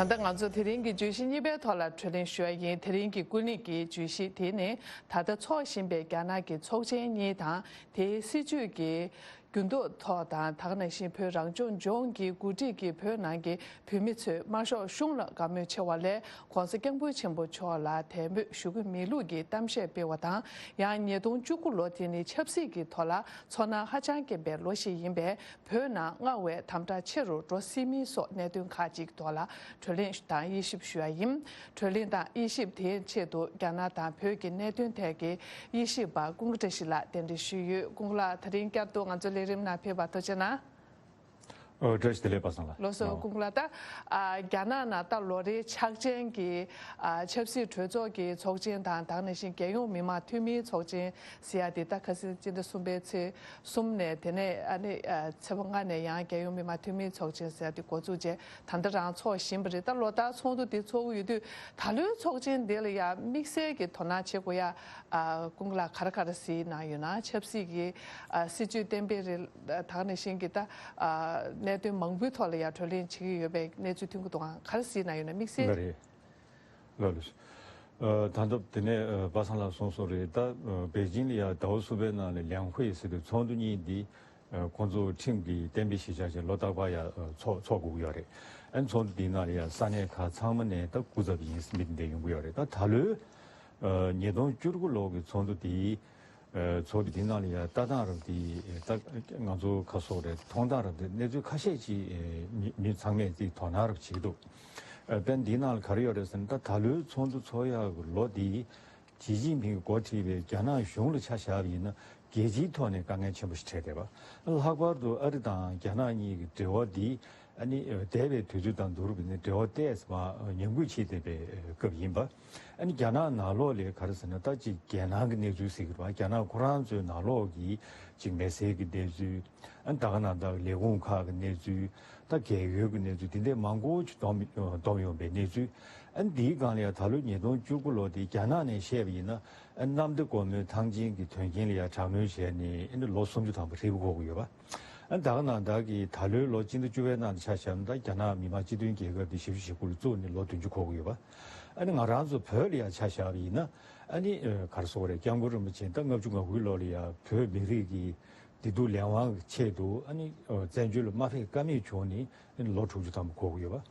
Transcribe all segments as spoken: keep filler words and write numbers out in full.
ད་ལྟ་ང་ཚོ་དེ་རིང་གི་བརྗོད་གཞི་གཉིས་པའི་ཐོག་ལ་གྲོས་གླེང་ཞུ་བ་ཡིན། དེ་རིང་གི་ཀུན་གླེང་གི་བརྗོད་གཞི་དེ་ནི་ད་ལྟ་འཚོགས་བཞིན་པའི་རྒྱ་ནག་གི་ཚོགས་ཆེན་གཉིས་དང་། དེའི་སྲིད་བྱུས་ཀྱི་འགྱུར་ལྡོག་ཐོག་དང་། ད་ག་ནང་བཞིན་བོད་རང་སྐྱོང་ལྗོངས་ཀྱི་འགོ་ཁྲིད་ཀྱིས་བོད་ནང་གི་བོད་མི་ཚོས་དམར་ཤོག་གཞུང་ལ་དགའ་མོས་ཆེ་བ་ལས་༸གོང་ས་༸སྐྱབས་མགོན་ཆེན་པོ་མཆོག་ལ་དད་མོས་ཞུ་གི་མེད་ལུགས་ཀྱི་གཏམ་བཤད་སྤེལ་བ་དང་། ཡང་ཉིས་སྟོང་བཅུ་དགུ་ལོ་དེ་ནི་ཆབ་སྲིད་ཀྱི་ཐོག་ལ་ཚོར་སྣང་ཧ་ཅང་སྐྱེན་པའི་ལོ་ཞིག་ཡིན་པས། བོད་ནང་སྔར་བས་དམ་དྲག་ཆེ་རུ་འགྲོ་སྲིད་མིན་སོགས་གནད་དོན་ཁག་ཅིག་ཐོག་ལ་གྲོས་གླེང་དང་དབྱེ་ཞིབ་ཞུ་བ་ཡིན། གྲོས་གླེང་དང་དབྱེ་ཞིབ་དེའི་ཆེད་དུ་རྒྱ་ནག་དང་བོད་ཀྱི་གནད་དོན་ཐད་ཀྱི་དབྱེ་ཞིབ་པ་ཀུན་དགའ་བཀྲ་ཤིས་ལགས་གདན་འདྲེན་ཞུས་ཡོད། ཀུན་དགའ་ལགས། དེ་རིང་བསྐྱར་དུ་ང་ཚོའི་ལས་རིམ་ནང་ཕེབས་པར་ཐུགས་རྗེ་གནང་། ཨོ། བཀྲ་ཤིས་བདེ་ལེགས་པ་སངས་ལགས། ལགས་སོ། ལགས། ཀུན་དགའ་ལགས། ད་ཨ་རྒྱ་ནག་ནང་ད་ལོ་རེའི་འཆར་ཅན་གྱི་ཨ་ཆབ་སྲིད་གྲོས་ཚོགས་ཀྱི་ཚོགས་ཆེན་དང་། ད་ག་ནང་བཞིན་རྒྱལ་ཡོངས་མི་དམངས་འཐུས་མིའི་ཚོགས་ཆེན་ཟེར་ཡ་དེ་ད་ཁ་སང་སྤྱི་ཟླ་གསུམ་པའི་ཚེས་གསུམ་ནས། དེ་ནས་ཨ་ནི་ཨ་ཚེས་པ་ལྔ་ནས་ཡང་རྒྱལ་ཡོངས་མི་དམངས་འཐུས་མིའི་ཚོགས་ཆེན་ཟེར་ཡ་དེ་འགོ་འཛུགས་བྱས། ད་ལྟ་རང་འཚོགས་བཞིན་པ་རེད། ད་ལོ་ལྟར་ཚོགས་འདུ་དེ་ཚོགས་ཀྱི་ཡོད་དུས། ད་ལོའི་ཚོགས་ཆེན་དེ་ལ་ཡང་དམིགས་བསལ་གྱི་དོ་སྣང་བྱེད་དགོས་ཡ། ཨ་ཀུན་དགའ་ལགས་ག་རེ་ག་རེ་གཟིགས་གནང་ཡོད་ན། ཆབ་སྲིད་ཀྱི་ཨ་སྲིད་བྱུས་གཏན་འབེབས་རེད། ད་ག་ནང་བཞིན་གྱི་ད་ཨ་གནད་དོན་མང་པོའི་ཐོག་ལ་ཡང་གྲོས་གླེང་བྱེད་ཀྱི་ཡོད་པའི་གནས་ཚུལ་ཐོན་གྱི་འདུག་ག་ག་རེ་གཟིགས་གནང་ཡོད་ན། དམིགས་བསལ། ལགས་རེད། ལགས་ལགས། ཨ་ད་ལྟ་དེ་ནས་ཨ་པ་སངས་ལགས་གསུངས་སོང་རེད། ད་ཨ་པེ་ཅིང་ལ་ཡ་ཟླ་བ་གསུམ་པའི་ནང་ལ་ལིའང་ཧུའེ་ཟེར་དུས་ཚོགས་འདུ་གཉིས་འདི་ཨ་ཁོང་ཚོ་ཁྲིམས་ཀྱི་གཏན་འབེབས་གཞིར་བཞག་བྱས་ལོ་རྟག་པར་ཡ་ཨ་ཚོགས་ཚོགས་དགོས་ཀྱི་ཡོད་རེད། ཨ་ནི་ཚོགས་འདུ་འདིའི་ནང་ལ་ཡ་ས་གནས་ཁག་ཚང་མ་ནས་ད་སྐུ་ཚབ་ཡིན་ཟེར་མི་འདི་འདྲ་ཡོང་གི་ཡོད་རེད། ད་ད་ལོའི་ཨ་ཉིས་སྟོང་བཅུ་དགུ་ལོ་གི་ཚོགས་འདུ་འདི། ཚོགས་འདུ་འདི་ནང་ལ་ཡང་ལྟ་སྟངས་རབ་འདི་ད་ང་ཚོ་ཁ་སོགས་རེད། མཐོང་སྟངས་རབ་འདི་གནས་ཚུལ་ཁ་ཤས་ཅིག་མི་མི་ཚང་མས་ཅིག་དོ་སྣང་རབ་བྱེད་ཀྱི་འདུག་དཔེར་འདིའི་ནང་ལ་ག་རེ་ཡོད་རེད་ཟེར་ན། ད་ད་ལོའི་ཚོགས་འདུ་ཚོགས་ཡག་གི་ལོ་འདི་ཞི་ཅིན་ཕིང་གིས་འགོ་ཁྲིད་པའི་རྒྱ་ནག་གཞུང་ལ་ཆ་བཞག་པ་ཡིན་ན། རྒྱལ་སྤྱིའི་ཐོག་ནས་དཀའ་ངལ་ཆེན་པོ་ཞིག་འཕྲད་བསྡད་པ། ལྷག་པར་དུ་ཨ་རི་དང་རྒྱ་ནག་གཉིས་ཀྱི་འབྲེལ་བ་འདི་ཨ་ནི་འདས་པའི་དུས་ཚོད་དང་བསྡུར་བ་ཡིན་ན་འབྲེལ་བ་ཏོག་ཙམ་ཉམས་རྒུད་ཕྱིན་བསྡད་པའི་སྐབས་ཡིན་པ། ཨ་ནི་རྒྱ་ནག་ནང་ལོགས་ལ་ག་རེ་ཟེར་ན། ད་ཅིག་རྒྱལ་ནང་གི་གནས་ཚུལ་ཟེར་གྱི་རེད་པ། རྒྱ་ནག་ཁོ་རང་ཚོའི་ནང་ལོགས་ཀྱི་ཅིག་མི་སེར་གྱི་གནས་ཚུལ། ཨ་ནི་ད་ག་ནང་ད་ལས་ཁུངས་ཁག་གི་གནས་ཚུལ། ད་རྒས་ཡོལ་གྱི་གནས་ཚུལ། དེ་འདྲའི་མང་པོ་ཅིག་བསྡོམས་བསྡོམས་ཡོང་པའི་གནས་ཚུལ། ཨ་ནི་འདིའི་སྒང་ལ་ཡང་ད་ལོ་ཉིས་སྟོང་བཅུ་དགུ་ལོ་དེ་རྒྱ་ནག་ནས་བཤད་པ་ཡིན་ན། ཨ་ནི་གནམ་བདེ་སྒོ་མོའི་ཐང་ཆེན་གྱི་དོན་རྐྱེན་ལ་ཡང་དྲག་གནོན་བྱས་ནས། ཨ་ནི་ལོ་སུམ་ཅུ་ཐམ་པ་ཧྲིལ་པོ་འགོར་གྱི་ཡོད་པ། ཨ་ནི་ད་ག་ནང་བདག་གིས་ད་ལོའི་ལོ་སྤྱི་ཟླ་བཅུ་པའི་ནང་དུ་ཆ་བཞག་ན། ད་རྒྱ་ནག་མི་དམངས་སྤྱི་མཐུན་རྒྱལ་ཁབ་དེ་བཞི་བཅུ་ཞེ་དགུ་ལ་བཙུགས་ནས་ལོ་བདུན་ཅུ་འཁོར་གྱི་ཡོད་པ། ཨ་ནི་ང་རང་ཚོ་བོད་ལ་ཡང་ཆ་བཞག་པ་ཡིན་ན། ཨ་ནི་ཨ་ག་རེ་ཟེར་དགོས་རེད། སྐྱབས་མགོན་རིན་པོ་ཆེ་ད་ལྔ་བཅུ་ང་དགུའི་ལོ་ལ་ཡང་བོད་མི་རིགས་ཀྱི་བདེ་སྡུག་ལས་དབང་གི་ཆེད་དུ། ཨ་ནི་ཨ་བཙན་བྱོལ་ལ་མ་ཕེབས་ཀ་མེད་བྱུང་ནས། ཨ་ནི་ལོ་དྲུག་ཅུ་ཐམ་པ་འཁོར་གྱི་ཡོད་པ།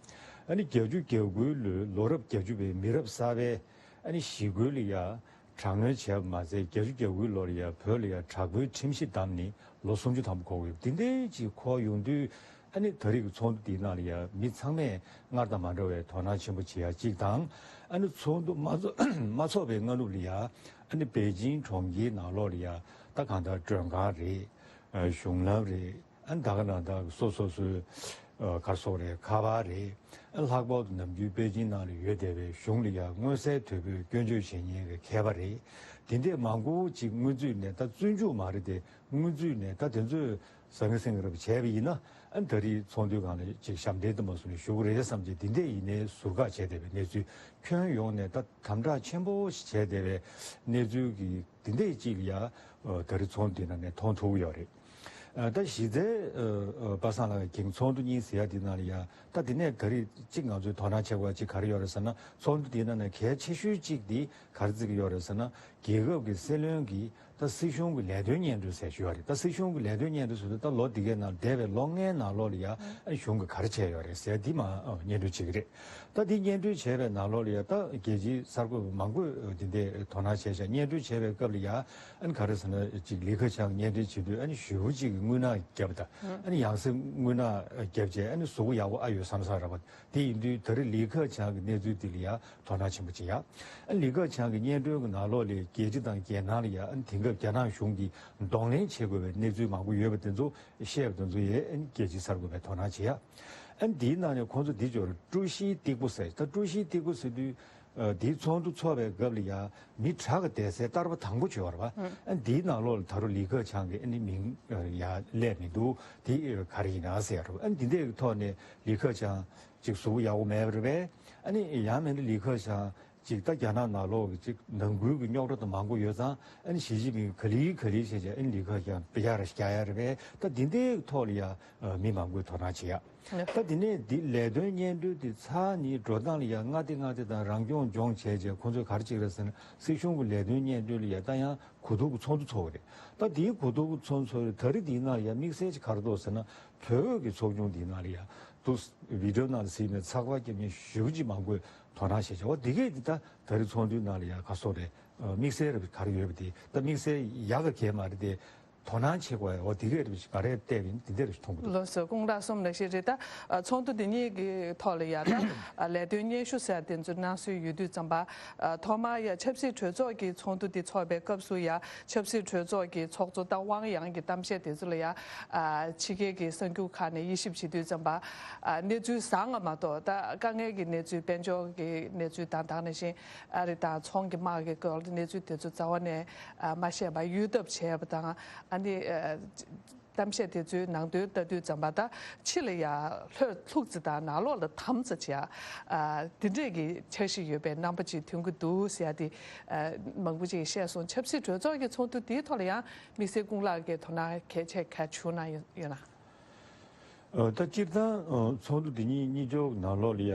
ཨ་ནི་བརྒྱད་ཅུ་གྱ་དགུའི་ལོའི་ལོ་རབས་བརྒྱད་ཅུ་པའི་མི་རབས་གསར་པའི་ཨ་ནི་ཞི་རྒོལ་ལ་ཡང་དྲག་གནོན་བྱས་པ་མ་ཟད། བརྒྱད་ཅུ་གྱ་དགུའི་ལོ་ལ་ཡང་བོད་ལ་ཡང་དྲག་པོའི་ཁྲིམས་གཞི་བསྡམས་ནས་ལོ་སུམ་ཅུ་ཐམ་པ་འཁོར་གྱི་ཡོད། དེ་འདྲའི་ཅིག་འཁོར་ཡོང་དུས། ཨ་ནི་ད་རེས་ཀྱི་ཚོགས་འདུ་འདིའི་ནང་ལ་ཡང་མི་ཚང་མས་སྔར་དང་མ་འདྲ་བའི་དོ་སྣང་ཆེན་པོ་བྱེད་ཡ་གཅིག་དང་། ཨ་ནི་ཚོགས་འདུ་མ་ཚོགས་མ་ཚོགས་པའི་སྔ་ནུབ་ལ་ཡང་། ཨ་ནི་པེ་ཅིང་གྲོང་ཁྱེར་ནང་ལོགས་ལ་ཡང་ད་གང་ལྟར་མགྲོན་ཁང་རེད། ཨ་གཞུང་ལམ་རེད། ཨ་ནི་ད་ག་ནང་བདག་སོ་སོ་སོའི་ཨ་ག་རེ་ཟེར་དགོས་རེད། ཁ་པར་རེད། ཨ་ནི་ལྷག་པར་དུ་ནམ་རྒྱུན་པེ་ཅིང་ནང་ལ་ཡོད་བསྡད་པའི་གཞུང་ལ་ཡང་མངོན་གསལ་དོད་པོས་སྐྱོན་བརྗོད་བྱེད་མཁན་གྱི་མཁས་པ་རེད། དེ་འདྲས་མང་པོ་ཅིག་སྔོན་ཚུད་ནས། ད་བཙོན་འཇུག་མ་རེད་དེ། སྔོན་ཚུད་ནས་ད་དེ་ཚོས་ཟང་ངེ་ཟིང་ངེ་རབ་བྱས་པ་ཡིན་ན། ཨ་ནི་ད་རེས་ཚོགས་འདུའི་སྒང་ལ་ཅིག་ཞབས་འདྲེན་དུ་མ་སོང་ནས་ཞུ་གི་རེད་བསམ་བྱས། དེ་འདྲས་ཡིན་ནའི་ཟུར་བཀག་བྱས་བསྡད་པའི་གནས་ཚུལ། ཁྱོན་ཡོངས་ནས་ད་དམ་དྲག་ཆེན་པོ་ཞིག་བྱས་བསྡད་པའི་གནས་ཚུལ་གྱི་དེ་འདྲས་ཅིག་ཡ་ཨ་ད་རེས་ཚོགས་འདུའི་ནང་ནས་མཐོང་ཐུབ་ཀྱི་ཡོད་རེད། ཨ་ད་གཞི་རྩའི་ཨ་ཨ་པ་སངས་ལགས་ཀྱིས་ཚོགས་འདུ་གཉིས་ཟེར་ཡ་དེ་ནང་ལ་ཡ། ད་དེ་ནས་ད་རེས་གཅིག་ང་ཚོས་དོ་སྣང་བྱེད་དགོས་པ་གཅིག་ག་རེ་ཡོད་རེད་ཟེར་ན། ཚོགས་འདུ་དེའི་ནང་ནས་གལ་ཆེ་ཤོས་གཅིག་དེ་ག་རེ་བརྩི་གི་ཡོད་རེད་ཟེར་ན། རྒྱལ་ཁབ་ཀྱི་སྲིད་བློན་གྱིས་ད་སྲིད་གཞུང་གི་ལས་དོན་སྙན་སྒྲོན་ཟེར་ཞུ་བ་རེད། ད་སྲིད་གཞུང་གི་ལས་དོན་སྙན་སྒྲོན་ཟེར་དུས། ད་ལོ་འདི་གའི་ནང་འདས་པའི་ལོ་ལྔའི་ནང་ལོགས་ལ་ཡ་ཨ་གཞུང་གིས་ག་རེ་བྱས་ཡོད་རེད་ཟེར་དེ་མར་ཨ་སྙན་སྒྲོན་བྱེད་ཀྱི་རེད། ད་དེ་སྙན་སྒྲོན་བྱས་པའི་ནང་ལོགས་ལ་ཡ། ད་རྒྱལ་སྤྱིའི་གསར་འགོད་པ་མང་པོས་འདི་འདྲའི་དོ་སྣང་བྱས་ཤག་སྙན་སྒྲོན་བྱས་པའི་སྐབས་ལ་ཡ། ཨ་ནི་ག་རེ་ཟེར་ན། ཅིག་ལི་ཁེ་ཆང་གིས་སྙན་སྒྲོན་བྱེད་དུས། ཨ་ནི་ཞེ་པོ་ཅིག་གི་དངོས་སྣང་བརྒྱབ་པ་དང་། ཨ་ནི་ཡང་སེ་དངོས་སྣང་བརྒྱབ་བྱས། ཨ་ནི་གཟུགས་པོ་ཡག་པོ་ཨ་ཡོད་བསམ་བསམ་རེད་པ། དེ་ཡིན་དུས་ད་རེས་ལི་ཁེ་ཆང་གི་གནས་ཚུལ་འདི་ལ་ཡ་དོ་སྣང་ཆེན་པོ་བྱེད་ཡ། ཨ་ནི་ལི་ཁེ་ཆང་གི་སྙན་སྒྲོན་གྱི་ནང་ལོགས་ལ་རྒྱལ་སྤྱི་དང་རྒྱལ་ནང་ལ་ཡ། ཨ་ནི་དེང་སྐབས་རྒྱ་ནག་གཞུང་གིས་གདོང་ལེན་བྱེད་དགོས་པའི་གནས་ཚུལ་མང་པོ་ཡོད་པ་དེ་ཚོ་བཤད་པ་དེ་ཚོ་ཡ། ཨ་ནི་རྒྱལ་སྤྱིའི་གསར་འགོད་པས་དོ་སྣང་བྱེད་ཡ། ཨ་ནི་འདིའི་ནང་ནས་ཁོང་ཚོ་འདི་ཅོག་ཀྲུའུ་ཞིའི་སྟེགས་བུ་ཟེར། ད་ཀྲུའུ་ཞིའི་སྟེགས་བུ་ཟེར་དུས། ཨ་འདིའི་ཚོགས་འདུ་འཚོགས་པའི་སྐབས་ལ་ཡ་མི་དྲག་གི་བསྡད་སའི་ལྟ་བ་དང་པོ་བྱས་པ་རེད་པ། ཨ་འདིའི་ནང་ལོགས་ལ་ད་རུང་ལི་ཁེ་ཆང་གི་ཨ་ནི་མིང་ཨ་ཡ་སླེབས་མི་འདུག་དེ་ག་རེ་ཡིན་ན་ཟེར་ཡ་རེད། ཨ་ནི་འདི་འདྲའི་ཐོག་ནས་ལི་ཁེ་ཆང་ཅིག་གཟུགས་པོ་ཡག་པོ་མེད་པ་རེད་པས། ཨ་ནི་ཡང་མིན་ན་ལི་ཁེ་ཆང་ ཅིག་ད་རྒྱ་ནག་ནང་ལོགས་ཀྱི་ཅིག་ནང་ཁུལ་གྱི་རྙོག་དྲ་དང་མང་པོ་ཡོད་ཙང་ཨ་ནི་ཞི་ཅིན་ཕིང་ག་ལེ་ག་ལེ་བྱས་བྱས་ཨ་ནི་ལི་ཁ་ཀྱང་དཔེ་ཡག་ར་ཞིག་རྒྱག་ཡ་རེད་པས། ད་འདི་འདྲའི་ཐོག་ལ་ཡ་མི་མང་པོས་དོ་སྣང་བྱེད་ཡ། ད་འདི་ནས་འདི་ལས་དོན་སྙན་སྒྲོན་འདི་ཚར་ནི་འགྲོ་སྟངས་ལ་ཡ་མངའ་སྡེ་མངའ་སྡེ་དང་རང་སྐྱོང་ལྗོངས་བྱས་བྱས་ཁོང་ཚོས་ག་རེ་བྱེད་ཀྱི་རེད་ཟེར་ན་སྲིད་གཞུང་གི་ལས་དོན་སྙན་སྒྲོན་ལ་ཡ་ད་ཡང་གོ་བསྡུར་གྱི་ཚོགས་འདུ་ཚོགས་ཀྱི་རེད། ད་འདིའི་གོ་བསྡུར་གྱི་ཚོགས་འདུ་ཚོགས་རེད། ད་རེས་འདིའི་ནང་ལ་ཡ་དམིགས་བསལ་གྱི་ག་རེ་འདུག་ཟེར་ན་བོད་ཀྱི་ཚོགས་ཆུང་འདིའི་ནང་ལ་ཡ་འདུག་བི་ཌི་ཡོ་ནང་ལ་གཟིགས་ནས་ཚགས་པར་རྒྱབ་མཁན་ཞེ་པོ་ཅིག་མང་པོས་དོ་སྣང་བྱས་བྱས། འོ་འདི་གས་འདི་ད་ད་རེས་ཚོགས་འདུའི་ནང་ལ་ཡ་ག་སོགས་རེད། དམིགས་བསལ་རེ་བ་ག་རེ་ཡོད་པ་དེ་ད་དམིགས་བསལ་ཡག་ག་གལ་མ་རེད་དེ། དོ་སྣང་བྱེད་དགོས་ཡ། འོ་དེ་གས་རེ་བ་ཞིག་ང་རས་བལྟས་པ་ཡིན་དེ་འདྲ་རེ་ཞིག་མཐོང་གི་འདུག་ལགས་སོ། སྐུ་ངོ་ལྷག་བསམ་ལགས་ཤེས་རེད། ད་ཚོགས་འདུ་འདི་གཉིས་ཀྱི་ཐོག་ལ་ཡ་ད་ལས་དོན་སྙན་ཞུ་ཟེར་དེ་ཚོ་གནང་སྲོལ་ཡོད་དུས་ཙམ་པ། ཐོག་མར་ཡ་ཆབ་སྲིད་གྲོས་ཚོགས་ཀྱི་ཚོགས་འདུ་འདི་ཚོགས་པའི་སྐབས་སུ་ཡ་ཆབ་སྲིད་གྲོས་ཚོགས་ཀྱི་ཚོགས་གཙོ་ད་ཝང་ཡང་གི་གཏམ་བཤད་དེ་ཚོ་ལ་ཡ་ཕྱི་རྒྱལ་གྱི་གསར་འགྱུར་ཁག་ནས་དབྱེ་ཞིབ་བྱེད་དུས་ཙམ་པ། གནས་ཚུལ་བཟང་ང་མ་གཏོགས་ད་དཀའ་ངལ་གྱི་གནས་ཚུལ་དཔལ་འབྱོར་གྱི་གནས་ཚུལ་དང་དེ་ནང་བཞིན། ཨ་རི་དང་ཚོང་གི་དམག་གི་སྐོར་གནས་ཚུལ་དེ་ཚོ་རྩ་བ་ནས་ཨ་མ་བཤད་པ་གཡོལ་ཐབས་བྱས་པ་དང་ཨ་ནི་ཨ་གཏམ་བཤད་དེ་ཚོའི་ནང་དོན་ལྟ་དུས་ཙམ་པ་ད་ཕྱི་ལ་ཡ་ལྷོད་ལྷུག་ཙི་དང་ནང་ལོགས་ལ་དམ་ཙི་བྱས་ཨ་དེ་འདྲས་ཀྱི་འཆར་གཞི་ཡོད་པའི་རྣམ་པ་ཅིག་ཐོན་གྱི་འདུག་ཟེར་ཡ་དེ་ཨ་མང་པོ་ཅིག་བཤད་སོང་། ཆབ་སྲིད་གྲོས་ཚོགས་ཀྱི་ཚོགས་འདུ་དེའི་ཐོག་ལ་ཡང་དམིགས་བསལ་སྐུ་ངོ་ལགས་ཀྱིས་དོ་སྣང་གལ་ཆེ་ག་བྱུང་ན་ཡོད་ན། ཨ་ད་སྤྱིར་བཏང་ཨ་ཚོགས་འདུ་འདི་གཉིས་གཉིས་ཆོག་ནང་ལོགས་ལ་ཡ་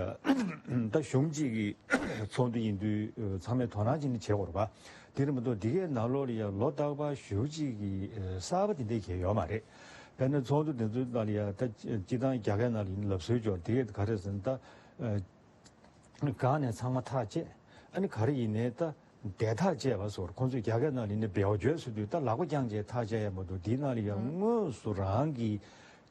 ད་གཞུང་གཅིག་གི་ཚོགས་འདུ་ཡིན་དུས་ཨ་ཚང་མས་དོ་སྣང་བྱས་ནས་བྱེད་དགོས་རེད་པ། དེ་རེད་མ་གཏོགས་འདི་གའི་ནང་ལོགས་ལ་ཡ་ལོ་རྟག་པར་ཞེ་པོ་ཅིག་གི་ཨ་གསར་པ་དེ་འདྲ་གང་ཡང་ཡོད་མ་རེད། དཔེར་ན་ཚོགས་འདུ་དེ་ཚོའི་ནང་ལ་ཡ་ད་སྤྱིར་བཏང་རྒྱ་སྐད་ནང་ལ་ཡིན་ལབ་སྲོལ་ཅིག་ཡོད་རེད། དེ་གའི་ག་རེ་ཟེར་ན་ད་ཨ་སྒང་ནས་ཚང་མ་ཐག་བཅད་ཨ་ནི་ག་རེ་ཡིན་ནའི་ད། བརྡས་ཐག་བཅད་པ་སོགས་ཁོང་ཚོས་རྒྱ་སྐད་ནང་ལ་ནི་བེའུ་བཅོས་ཟེར་དུས་ད་ལག་པ་བརྐྱངས་བྱས་ཐག་བཅད་ཡ་མ་གཏོགས་འདིའི་ནང་ལ་ཡང་དངོས་སུ་རང་གི་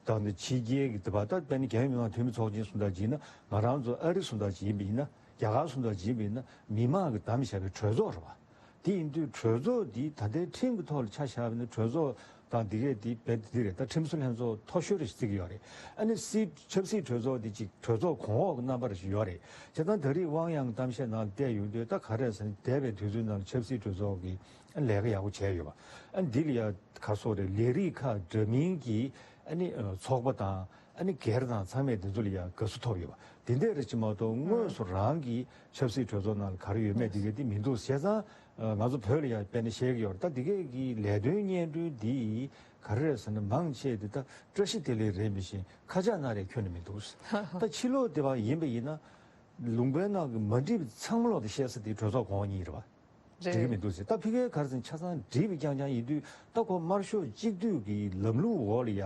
ད་ནི་ཕྱི་རྒྱལ་གྱི་དེ་བ་ད་དཔེར་ན་རྒྱལ་ཡོངས་མི་མང་འཐུས་མི་ཚོགས་ཆེན་སུ་འདྲ་ཅིག་ཡིན་ན་ང་རང་ཚོ་ཨ་རི་སུ་འདྲ་ཅིག་ཡིན་པ་ཡིན་ན་རྒྱ་གར་སུ་འདྲ་ཅིག་ཡིན་པ་ཡིན་ན་མི་མང་གིས་བདམས་བཞག་པའི་གྲོས་ཚོགས་རེད་བ། དེ་ཡིན་དུས་གྲོས་ཚོགས་འདི་ད་ལྟའི་ཁྲིམས་ཀྱི་ཐོག་ལ་ཆ་བཞག་པ་ཡིན་ན་གྲོས་ཚོགས་དང་འདི་གས་འདི་རྦད་དེ་འདི་རེད། ད་ཁྲིམས་བཟོ་ལྷན་ཚོགས་མཐོ་ཤོས་རེ་ཞིག་བརྩི་གི་ཡོད་རེད། ཨ་ནི་སྲིད་ཆབ་སྲིད་གྲོས་ཚོགས་འདི་ཅིག་གྲོས་ཚོགས་གོང་འོག་གི་རྣམ་པ་རེ་ཞིག་ཡོད་རེད། བྱས་ཙང་ད་རེས་དབང་ཡང་གཏམ་བཤད་ནང་བལྟས་ཡོང་དུས་ད་ག་རེ་ཟེར་ན་འདས་པའི་དུས་ཚོད་ནང་ལ་ཆབ་སྲིད་གྲོས་ཚོགས་ཀྱིས་ལས་ཀ་ཡག་པོ་བྱས་ཡོད་པ། ཨ་འདི་ལ་ཡ་ག་སོགས་རེད། ལས་རིགས་ཁག་འདྲ་མིན་གྱི་ཨ་ནི་ཚོགས་པ་དང་ཨ་ནི་སྒེར་དང་ཚང་མས་འདི་ཚོ་ལ་ཡ་དགའ་བསུ་ཐོབ་ཡོད་པ། དེ་འདྲས་རེ་ཅིག་མ་གཏོགས་དངོས་སུ་རང་གི་ཆབ་སྲིད་གྲོས་ཚོགས་ནང་ལ་ག་རེ་ཡོད་མེད་དེ་གས་དེ་མི་འདུག་བྱས་ཙང་ང་ཚོ་བོད་ལ་ཡ་དཔེར་ན་བཤད་ཀྱི་ཡོད་རེད། ད་དེ་གས་ཀྱི་ལས་དོན་སྙན་སྒྲོན་འདི་ག་རེ་རེད་ཟེར་ན་མང་ཆེ་དེ་ད་བཀྲ་ཤིས་བདེ་ལེགས་རེད་མི་ཤེས། ཁ་ཆག་ན་རེ་ཁྱོན་ནས་མི་འདུག་ད་ཕྱི་ལོགས་དེ་བ་ཡིན་པ་ཡིན་ན་ལུང་པའི་ནང་གི་མ་འགྲིག་པ་ཚང་མ་ལོག་དེ་བཤད་ས་དེ་གྲོས་ཚོགས་གོང་འོག་གཉིས་རེད་བ། འགྲིག་གི་མི་འདུག་ཟེར། ད་ཕ་གིའི་ག་རེ་ཟེར་ན་ཆ་ཚང་འགྲིག་པའི་རྐྱང་རྐྱང་ཡིན་དུས་ད་ཁོ་དམར་ཤོག་གཅིག་སྡུད་ཀྱི་ལམ་ལུགས་འོག་ལ་ཡ་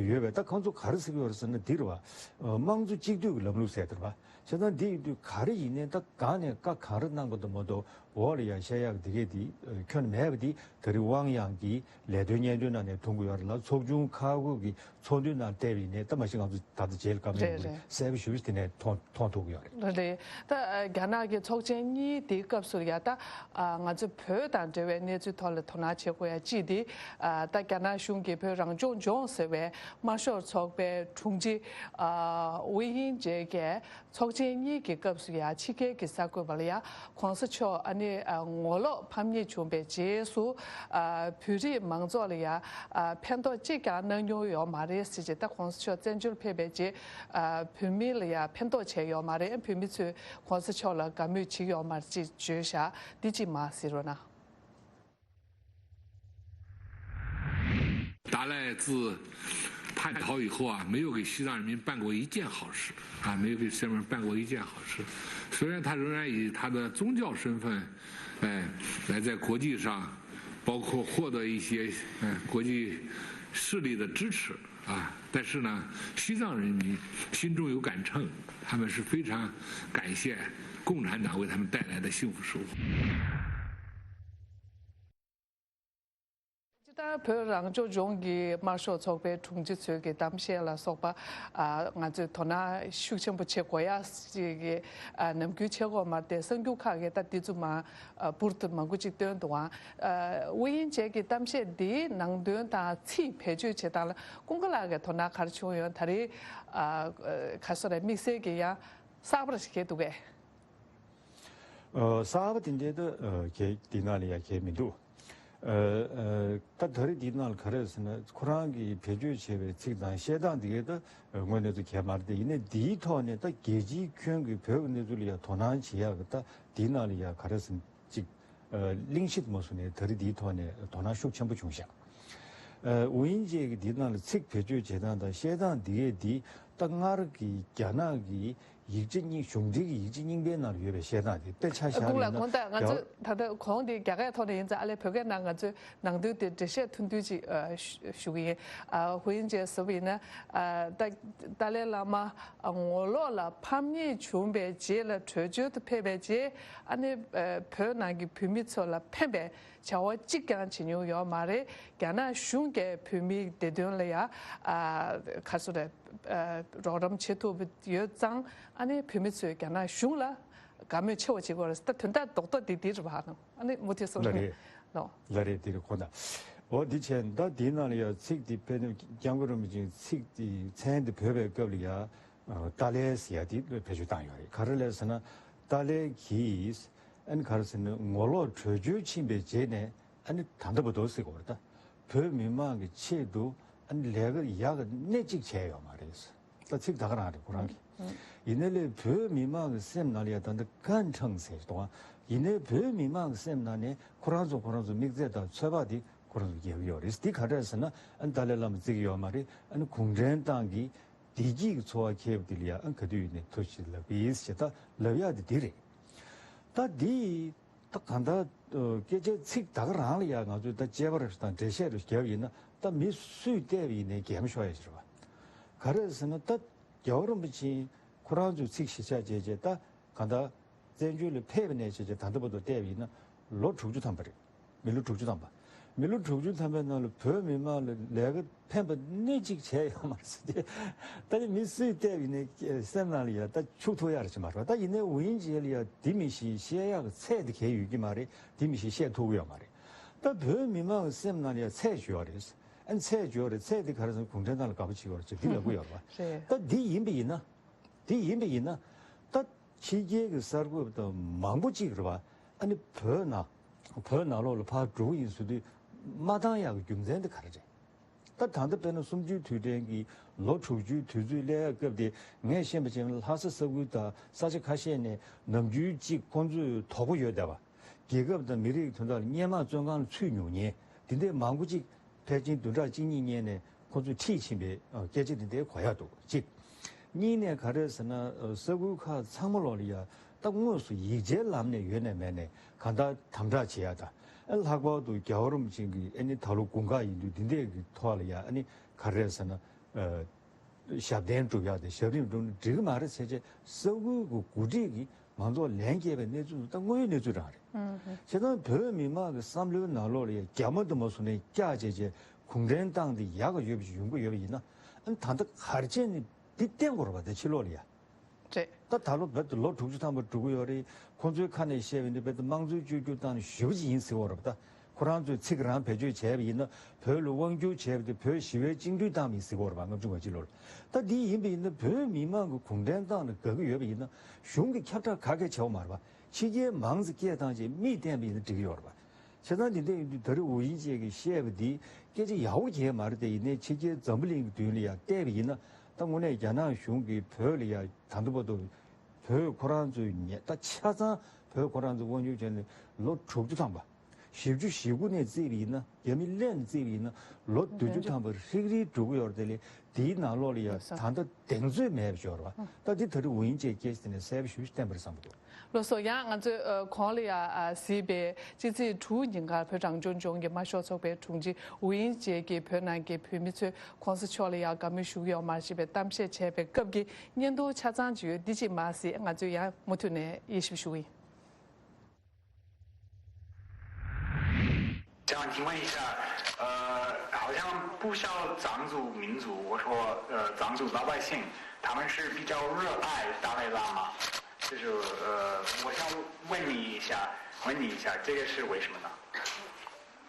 ཡོད་པས། ད་ཁོང་ཚོ་ག་རེ་ཟེར་གྱི་ཡོད་རེད་ཟེར་ན་འདི་རེད་བ། དམངས་གཙོ་གཅིག་སྡུད་ཀྱི་ལམ་ལུགས་ཟེར་དེ་རེད་བ། བྱས་ཙང་འདི་ཡིན་དུས་ག་རེ་ཡིན་ནའི་ད་གང་ནས་བཀའ་གང་རེ་གནང་དགོས་འདུག་མ་གཏོགས་འོག་ལ་ཡ་བཤད་ཡག་འདི་གས་འདི་ཁྱོན་ནས་མེད་པ་འདི་ད་རེས་དབང་ཡང་གི་ལས་དོན་སྙན་སྒྲོན་ནང་ནས་མཐོང་གི་ཡོད་རེད་ལ། ཚོགས་ཆུང་ཁག་ཁག་གི་ཚོགས་འདུའི་ནང་བལྟས་པ་ཡིན་ནའི་ད་མ་གཞི་ང་ཚོ་ད་ལྟ་རྗེས་ལ་བཀའ་མོལ་རེད་ཡོང་གི་རེད། གསལ་པོ་ཞེ་པོ་ཅིག་དེ་ནས་མཐོང་མཐོང་ཐུབ་ཀྱི་ཡོད་རེད། རེད་རེད། ད་རྒྱ་ནག་གི་ཚོགས་ཆེན་གཉིས་དེའི་སྐབས་སུ་ཡ་ད་ང་ཚོ་བོད་དང་འབྲེལ་བའི་གནས་ཚུལ་ཐོག་ལ་དོ་སྣང་བྱེད་དགོས་ཡ་གཅིག་དེ་ད་རྒྱ་ནག་གཞུང་གིས་བོད་རང་སྐྱོང་ལྗོངས་ཟེར་བའི་དམར་ཤོག་ཚོགས་པའི་དྲུང་ཆེ་ཝེ་དབྱིན་ཇེ་གས་ཚོགས་ཆེན་གཉིས་ཀྱི་སྐབས་སུ་ཡང་ཕྱི་རྒྱལ་གྱི་གསར་འགོད་པ་ལ་ཡང་གོང་ས་མཆོག་ཨ་ནི་ངོ་ལོག་ཕམ་ཉེས་བྱུང་བའི་རྗེས་སུ་བོད་རིགས་མང་ཚོགས་ལ་ཡང་ཕན་ཐོགས་གཅིག་ཀྱང་གནང་མྱོང་ཡོད་མ་རེད་ཟེར་བྱས། ད་གོང་ས་མཆོག་བཙན་བྱོལ་ཕེབས་པའི་རྗེས་བོད་མི་ལ་ཡང་ཕན་ཐོགས་བྱས་ཡོད་མ་རེད། བོད་མི་ཚོས་གོང་ས་མཆོག་ལ་དགའ་མོས་བྱེད་ཡོད་མ་རེད་ཅེས་བརྗོད་བཞག་འདི་གཅིག་མ་ཟེར་རོགས་གནང་། 达赖自叛逃以后啊，没有给西藏人民办过一件好事啊，没有给西藏人民办过一件好事。虽然他仍然以他的宗教身份，哎，来在国际上，包括获得一些呃国际势力的支持啊，但是呢，西藏人民心中有杆秤，他们是非常感谢共产党为他们带来的幸福生活。 སྤྱིར་བཏང་བོད་རང་སྐྱོང་ལྗོངས་ཀྱི་དམར་ཤོག་ཚོགས་པའི་དྲུང་ཆེ་ཚོས་ཀྱི་གཏམ་བཤད་ལ་སོགས་པ་ང་ཚོས་དོ་སྣང་ཤུགས་ཆེན་པོ་བྱེད་དགོས་ཡ་ཞིག་གི་ནམ་རྒྱུན་བྱེད་དགོས་མ་རེད་དེ། གསར་འགྱུར་ཁག་གིས་ད་འདི་ཚོ་མ་འབུར་དུ་མང་པོ་ཅིག་བཏོན་འདུག་ཨང་། ཝེ་དབྱིན་ཇེ་གི་གཏམ་བཤད་འདིའི་ནང་དོན་དང་ཚིག་བེད་སྤྱོད་བྱེད་སྟངས་ལ་ཀུན་དགའ་ལགས་ཀྱི་དོ་སྣང་ག་རེ་བྱུང་ཡོད། ད་རེས་ག་སོ་རེད་དམིགས་བསལ་གྱི་ཡང་གསར་པ་ཞིག་གས་འདུག་གས། གསར་པ་དེ་འདྲའི་ད་གལ་དེ་ནང་ལ་ཡ་གལ་མི་འདུག་ཨ་ཨ་ད་ད་རེས་འདིའི་ནང་ལ་ག་རེ་ཟེར་ན། ཁོ་རང་གིས་བེད་སྤྱོད་བྱས་པའི་ཚིག་དང་བཤད་སྟངས་འདི་གའི་ད་དངོས་གནས་ཚུལ་གལ་མ་རེད་དེ། ཡིན་ནའི་འདིའི་ཐོག་ནས་ད་རྒྱལ་སྤྱིའི་ཁྱོན་གྱི་བོད་ཀྱི་གནས་ཚུལ་ལ་ཡང་དོ་སྣང་བྱེད་ཡག་གི་ད་འདིའི་ནང་ལ་ཡང་ག་རེ་ཟེར་ན་ཅིག་ཨ་གླེང་གཞི་དེ་མ་བཟུང་ནས་ད་རེས་འདིའི་ཐོག་ནས་དོ་སྣང་ཤུགས་ཆེན་པོ་བྱུང་ཤག་ཨ་ཝུ་ཡིན་ཅེ་གིས་འདིའི་ནང་ལ་ཚིག་བེད་སྤྱོད་བྱེད་སྟངས་དང་བཤད་སྟངས་འདི་གའི་འདི་ད་སྔར་གྱི་རྒྱ་ནག་གི་ཡིག་ཆ་རྙིང་། གཞུང་འབྲེལ་གྱི་ཡིག་ཆ་རྙིང་པའི་ནང་ལ་ཡོད་པའི་བཤད་སྟངས་དེ་དཔེ་ཆ་བཞག་ལ་ཡིན་ན། ད་ང་ཚོ་ད་ལྟ་གོང་དེ་རྒྱ་སྐད་ཐོག་ནས་ཡིན་ཙང་ཨ་ལས་བོད་སྐད་ནང་ང་ཚོས་ནང་དོན་དེ་འགྲེལ་བཤད་ཐུང་ཐུང་ཅིག་ཨ་ཞུ་ཞུ་གི་ཡིན། ཨ་ཧུ་ཡིན་ཅེ་ཟེར་བ་ཡིན་ན། ཨ་ད་ཏཱ་ལའི་བླ་མ་ཨ་ངོ་ལོག་ལ་ཕམ་ཉེས་བྱུང་བའི་རྗེས་ལ་བྲོས་བྱོལ་དུ་ཕེབས་པའི་རྗེས། ཨ་ནི་ཨ་བོད་ནང་གི་བོད་མི་ཚོ་ལ་ཕན་པའི་བྱ་བ་གཅིག་ཀྱང་བྱེད་མྱོང་ཡོད་མ་རེད། རྒྱ་ནག་གཞུང་གིས་བོད་མིའི་བདེ་དོན་ལ་ཡ་ཨ་ག་རེ་ཟེར་རེད། ཨ་རོགས་རམ་བྱེད་ཐུབ་ཡོད་ཙང་། ཨ་ནི་བོད་མི་ཚོས་རྒྱ་ནག་གཞུང་ལ་དགའ་མོས་ཆེ་བ་བྱེད་དགོས་རེད། ད་དོན་དག་རྡོག་རྡོག་འདི་འདི་རེད་པ། ཨ་ནི་མུ་མཐུད་གསུང་ལ་རེད། ནོ། ལ་རེད། འདི་རེད་ཁོ་ན། འོ་འདི་བྱས་ད་འདིའི་ནང་ལ་ཡ་ཚིག་འདི་དཔེ་ནི་སྐྱབས་མགོན་རིན་པོ་ཆེའི་ཚིག་འདི་མཚན་འདི་བོས་པའི་སྐབས་ལ་ཡ་ཨ་ཏཱ་ལའི་ཟེར་ཡ་འདི་བེད་སྤྱོད་བཏང་ཡོད་རེད། ག་རེ་ལབ་ཟེར་ན། ཏཱ་ལའི་གིས་ཨ་ནི་ག་རེ་ཟེར་ན། ངོ་ལོག་བྲོས་བྱོལ་ཕྱིན་པའི་རྗེས་ནས་ཨ་ནི་ད་ལྟ་བར་དུ་ཟེར་དགོས་རེད། ད་བོད་མི་མང་གི་ཆེད་དུ་ཨ་ནི་ལས་ཀ་ཡག་གི་སྣེ་གཅིག་བྱས་ཡོད་མ་རེད། ད་ཚིག་ད་ག་རང་རེད་ཁོ་རང་གི། ཡིན་ནའི་ལས་བོད་མི་མང་གི་སེམས་ནང་ལ་ཡ་ད་ལྟ་ཀན་ཁྲང་ཟེར་གྱི་འདུག་ཨ། ཡིན་ནའི་བོད་མི་མང་གི་སེམས་ནང་ནས་ཁོ་རང་ཚོ་ཁོ་རང་ཚོ་དམིགས་བརྩེ་དང་ཚོད་དཔག་དེ་ཁོ་རང་ཚོ་རྒྱག་གི་ཡོད་རེད། འདི་ག་འདྲ་ཟེར་ན། ཨ་ནི་ཏཱ་ལའི་བླ་མ་བརྩི་གི་ཡོད་མ་རེད། ཨ་ནི་གུང་ཁྲན་ཏང་གི་བདེ་སྐྱིད་ཀྱི་འཚོ་བ་འཁྱེར་བ་དེ་ལ་ཡ་ཨ་ག་དུས་ཡིན་ནའི་ཐུགས་རྗེ་ཆེ་ལབ་ཀྱི་ཡིན་ཞེས་ད་ལབ་ཡག་དེ་འདི་རེད། ད་འདི་ད་གང་ལྟར་སྐད་ཆའི་ཚིག་ད་ག་རང་ལ་ཡ་ང་ཚོས་ད་དཔྱད་པ་རེ་དང་འགྲེལ་བཤད་རེ་བརྒྱབ་ཡིན་ན། ད་མི་སུས་བལྟས་པ་ཡིན་ནའི་གད་མོ་ཤོར་ཡ་ཞིག་རེད་པ། ག་རེ་ཟེར་ན། ད་རྒྱལ་བ་རིན་པོ་ཆེ་ཁོ་རང་ཚོའི་ཚིག་གཞི་ཆགས་བྱས་བྱས། ད་གང་ལྟར་བཙན་བྱོལ་ལ་ཕེབས་པ་ནས་བྱས་བྱས་ད་ལྟ་བར་དུ་བལྟས་པ་ཡིན་ན་ལོ་དྲུག་ཅུ་ཐམ་པ་རེད། མི་ལོ་དྲུག་ཅུ་ཐམ་པ། མི་ལོ་དྲུག་ཅུ་ཐམ་པའི་ནང་ལ་བོད་མི་མང་ལ་ལས་ཀ་ཕན་པ་སྣེ་གཅིག་བྱས་ཡོད་མ་རེད་ཟེར་ཏེ། ད་ནི་མི་སུས་བལྟས་པ་ཡིན་ནའི་སེམས་ནང་ལ་ཡ་ད་འཆུག་ཐུབ་ཡག་རེ་ཞིག་མ་རེད་པ། ད་ཡིན་ནའི་ཝུ་ཡིན་ཅེ་ལ་ཡ་འདི་མི་ཞིག་བཤད་ཡག་གི་ཚད་དེ་གས་ཡོད་ཀྱི་མ་རེད། འདི་མི་ཞིག་བཤད་ཐུབ་ཀྱི་ཡོད་མ་རེད། ད་བོད་མི་མང་གི་སེམས་ནང་ལ་ཡ་ཚད་ཅིག་ཡོད་རེད། ཨ་ནི་ཚད་ཅིག་ཡོད་རེད། ཚད་དེ་ག་རེ་ཟེར་ན། གུང་ཁྲན་ཏང་ལ་དགའ་པོ་བྱེད་ཀྱི་ཡོད་རེད་ཅེས་འདི་ལབ་དགོས་ཡོད་རེད་པ། རེད། ད་འདི་ཡིན་པ་ཡིན་ན། དེ་ཡིན་པ་ཡིན་ན། ད་ཕྱི་རྒྱལ་གྱི་གསར་འགོད་པ་དང་མང་པོ་གཅིག་རེད་པ། ཨ་ནི་བོད་ནང་བོད་ནང་ལོགས་ལ་ཕར་འགྲོ་གི་ཡིན་ཟེར་དུས་མ་བཏང་ཡག་གི་རྒྱུ་མཚན་དེ་ག་རེ་རེད། ད་ད་ལྟ་དཔེར་ན་གསུམ་བཅུའི་དུས་དྲན་གྱི་ལོ་དྲུག་ཅུའི་དུས་ཚོད་སླེབས་སྐབས་དེ། ངས་ཤེས་པ་བྱས་ན་ལྷ་ས་ས་ཁུལ་དང་ས་ཆ་ཁ་ཤས་ནས་ནམ་རྒྱུན་གཅིག་ཁོང་ཚོས་དོགས་པ་ཡོད་བསྡད་པ། རྒྱལ་ཁབ་དང་མི་རིགས་དོན་དག་ལ་སྔོན་མ་བཙོན་ཁང་ལ་ཚུད་མྱོང་མཁན་དེ་འདྲའི་མང་པོ་གཅིག་ཕལ་ཆེར་བདུན་ཕྲག་གཅིག་གཉིས་སྔོན་ནས་ཁོ་ཚོས་ཁྲིད་ཕྱིན་པའི་ཨ་སྐད་ཆ་དེ་འདྲའི་གོ་ཡག་འདུག་གཅིག་གཉིས་ནས་ག་རེ་ཟེར་ན། ཨ་ས་ཁུལ་ཁག་ཚང་མ་ལོགས་ལ་ཡ་ད་དངོས་སུ་ཡིག་ཆའི་ལམ་ནས་ཡོད་ནས་མེད་ནས་གང་ལྟར་དམ་དྲག་བྱེད་ཡག་དང་། ཨ་ལྷག་པར་དུ་རྒྱལ་བ་རིན་པོ་ཆེ་གི་ཨ་ནི་ད་ལོ་དགུང་ཁ་ཡིན་དུས་འདི་འདྲས་ཀྱི་ཐོག་ལ་ཡ་ཨ་ནི་ག་རེ་ཟེར་ན། ཨ་ཞབས་བརྟན་སྒྲུབ་ཡག་དེ་ཞབས་རིམ་སྒྲུབ་ན་འགྲིག་གི་མ་རེད་ཟེར་བྱས། ས་ཁུལ་གྱི་འགོ་ཁྲིད་ཀྱིས་མང་ཚོགས་ལན་བསྐྱལ་བའི་གནས་ཚུལ་དེ་ད་དངོས་ཡོད་གནས་ཚུལ་རང་རེད། ཨང་། བྱས་ཙང་བོད་མི་མང་གི་བསམ་བློའི་ནང་ལོགས་ལ་ཡ་རྒྱ་མ་དུ་མ་སོང་ནས་བཀྱག་བྱས་བྱས་གུང་ཁྲན་ཏང་དེ་ཡག་ག་ཡོད་པ་ཞིག་ཡོང་གི་ཡོད་པ་ཡིན་ན། ཨ་ནི་ད་ལྟ་ག་རེ་བྱས་ནས་འདི་བསྟན་དགོས་རེད་པ། ད་ཕྱི་ལོགས་ལ་ཡ། རེད། ད་ད་ལོ་བོད་དུ་ལོ་དྲུག་ཅུ་ཐམ་པ་འགྲོ་གི་ཡོད་རེད། ཁོང་ཚོའི་ཁ་ནས་བཤད་པ་ཡིན་ན་བོད་དུ་དམངས་གཙོའི་བཅོས་བསྒྱུར་བཏང་ནས་ཞེ་པོ་ཅིག་ཡིན་ཟེར་གྱི་ཡོད་རེད་པ། ད་ཁོ་རང་ཚོས་ཚིག་རང་བེད་སྤྱོད་བྱས་པ་ཡིན་ན། བོད་ལ་དབང་བསྒྱུར་བྱས་པ་དེ་བོད་ཞི་བའི་བཅིངས་འགྲོལ་བཏང་བ་ཡིན་ཟེར་གྱི་ཡོད་རེད་པ། ལྔ་བཅུ་ང་གཅིག་ལོར། ད་འདི་ཡིན་པ་ཡིན་ན་བོད་མི་མང་གི་གུང་ཁྲན་ཏང་ལ་དགའ་གི་ཡོད་པ་ཡིན་ན། གཞུང་གི་ཁྱབ་བསྒྲགས་ག་གེ་བྱས་པ་མ་རེད་པ། ཕྱི་རྒྱལ་མང་ཙམ་སྐད་བཏང་བྱས་མིག་བསྟན་པ་ཡིན་ན་འགྲིག་གི་ཡོད་རེད་པ། བྱས་ཙང་འདི་འདྲ་ཡིན་དུས་ད་རེས་ཝུ་ཡིན་ཅེ་གིས་བཤད་པ་འདི་སྐད་ཆ་ཡག་པོ་གང་ཡང་མ་རེད་དེ། ཡིན་ནའི་ཕྱི་རྒྱལ་འཛམ་བུ་གླིང་གི་མདུན་ལ་ཡ་བལྟས་པ་ཡིན་ན། ད་དངོས་གནས་རྒྱ་ནག་གཞུང་གིས་བོད་ལ་ཡ་ད་ལྟ་བར་དུ་བོད་ཁོ་རང་ཚོའི་ཉེ་ད་ཆ་ཚང་བོད་ཁོ་རང་ཚོ་དབང་སྒྱུར་བྱས་ནས་ལོ་དྲུག་ཅུ་ཐམ་པ། བཞི་བཅུ་ཞེ་དགུ་ནས་བརྩིས་པ་ཡིན་ན། རྒྱ་མི་སླད་ནས་བརྩིས་པ་ཡིན་ན་ལོ་བདུན་ཅུ་ཐམ་པ་རིག་རིག་འགྲོ་གི་ཡོད་རེད་དེ། དེའི་ནང་ལོགས་ལ་ཡ་ད་ལྟ་གདེང་ཚོད་མེད་པ་ཅིག་ཡོད་རེད་པ། ད་འདི་ད་རེས་ཝུ་ཡིན་ཅེ་སྐད་ཆ་དེ་ནས་གསལ་པོ་ཞེ་པོ་ཅིག་བསྟན་པ་རེད་བསམ་གྱི་འདུག་ལགས་སོ། ཡང་ང་ཚོས་ཨ་གོང་ལ་ཡ་ཨ་གཟིགས་པའི་ཕྱི་ཚེས་དྲུག་ཉིན་ཀར་བོད་རང་སྐྱོང་ལྗོངས་ཀྱི་དམར་ཤོག་ཚོགས་པའི་དྲུང་ཆེ་ཝུ་ཡིན་ཅེ་གིས་བོད་ནང་གི་བོད་མི་ཚོས་གོང་ས་མཆོག་ལ་ཡ་དགའ་མོས་ཞུ་གི་ཡོད་མ་རེད་ཅེས་པའི་གཏམ་བཤད་བྱས་པའི་སྐབས་ཀྱི་བརྙན་ཐུང་ཆ་ཚང་ཅིག་ཡོད། འདི་གཅིག་མར་གཟིགས། ང་ཚོས་ཡང་མུ་མཐུད་ནས་དབྱེ་ཞིབ་ཞུ་གི་ཡིན། 想请问一下，呃，好像不少藏族民族，我说，呃，藏族老百姓，他们是比较热爱达赖喇嘛，就是，呃，我想问你一下，问你一下，这个是为什么呢？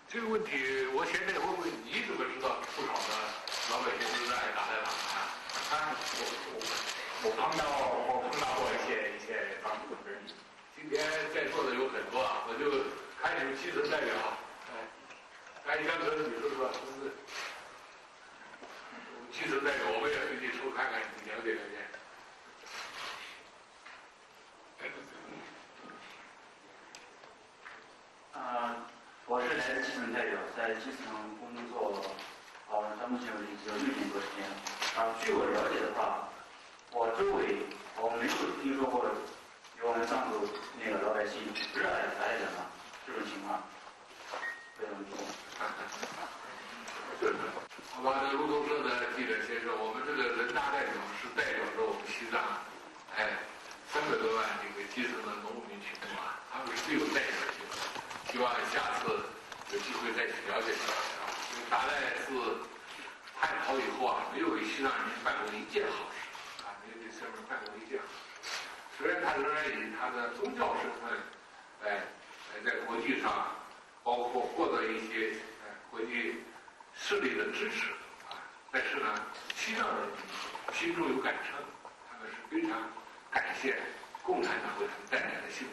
这个问题，我现在问问你，怎么知道不少的老百姓都热爱达赖喇嘛呀？啊，我我我碰到我碰到过一些一些藏族人。 今天在座的有很多啊，我就开始基层代表。江哲女士说，是基层代表，我们也随去抽看看你们了解了解。啊，我是来自基层代表，在基层工作，呃，到目前为止有六年多时间了。啊，据我了解的话，我周围我没有听说过有我们藏族那个老百姓热爱打野的这种情况，非常多。好吧，这路透社的记者先生，我们这个人大代表是代表着我们西藏，哎，三百多万这个基层的农民群众啊，他们是最有代表性的。希望下次有机会再去了解了解啊。这个达赖寺叛逃以后啊，没有给西藏人民办过一件好事啊，没有给西藏人民办过一件好事。虽然他仍然以他的宗教身份，哎，哎，在国际上，包括获得一些呃国际势力的支持啊，但是呢，西藏人民心中有杆秤，他们是非常感谢共产党为他们带来的幸福。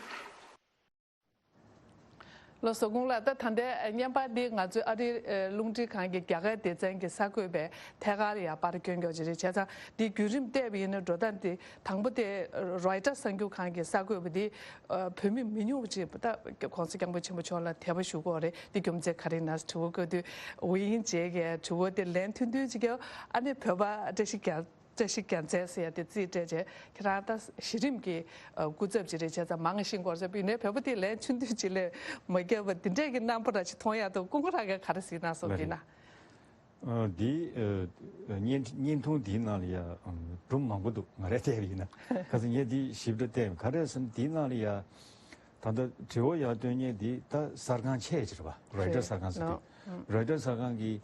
ལགས་སོ། དགུང་ལ་ད་ད་ལྟའི་བརྙན་པར་འདི་ང་ཚོའི་ཨ་རིའི་རླུང་འཕྲིན་ཁང་གི་རྒྱ་གར་སྡེ་ཚན་གྱི་གསར་འགོད་པས་ཐད་ཀར་ཡང་པར་བསྐྱོན་རྒྱུ་ཅིག་རེད། བྱས་ཙང་འདིའི་བརྒྱུད་རིམ་བལྟས་པ་ཡིན་ན་འགྲོ་སྟངས་དེ་དང་པོ་དེ་རོའི་ཊར་གསར་འགྱུར་ཁང་གི་གསར་འགོད་པ་འདི་བོད་མི་མི་ཉུང་བ་ཅིག་ད་༸གོང་ས་༸སྐྱབས་མགོན་ཆེན་པོ་མཆོག་ལ་དད་པ་ཞུ་གི་ཡོད་རེད། འདི་རྒྱུ་མཚན་ག་རེ་ཡིན་ན་དྲི་བ་བཀོད་དུས་ཝེ་ཡིན་ཇེ་གིས་དྲི་བ་དེ་ལན་ཐུང་ཐུང་ཅིག་བརྒྱབ། ཨ་ནི་བོད་པ་བཀྲ་ཤིས་རྒྱལ། བཀྲ་ཤིས་རྒྱལ་མཚན་ཟེར་ཡ་དེ་རྩིས་སྤྲད་རྗེས་ཁྱེད་རང་ད་གཞི་རིམ་གྱི་སྐུ་ཚབ་ཅིག་རེད། བྱས་ཙང་མང་ཤིང་སྐོར་ཟེར་བའི་ནས་བོད་པ་དེ་ལན་ཆུང་དུས་ཅིག་ལས་མ་བརྒྱབ་པ་འདི་འདྲས་ཀྱི་རྣམ་པ་ར་ཅིག་མཐོང་ཡ་འདུག་སྐུ་ངོ་རང་གིས་ག་རེ་གཟིགས་གནང་སོང་གི་ན། འདི་བརྙན་བརྙན་ཐུང་འདིའི་ནང་ལ་ཡ་སྒྲུང་མང་པོ་འདུག་ང་རས་བལྟས་པ་ཡིན་ན་ཁ་སང་ངས་འདི་ཞིབ་ཕྲ་བལྟས་ག་རེ་ཟེར་ན་འདིའི་ནང་ལ་ཡ་ད་ལྟ་དྲི་བ་ཡ་སྟོན་མཁན་འདི་ད་གསར་ཁང་ཆེ་ཅིག་རེད་པ། རོའི་ཊར་གསར་ཁང་ཟེར་དུས་རོའི་ཊར་གསར་ཁང་གིས།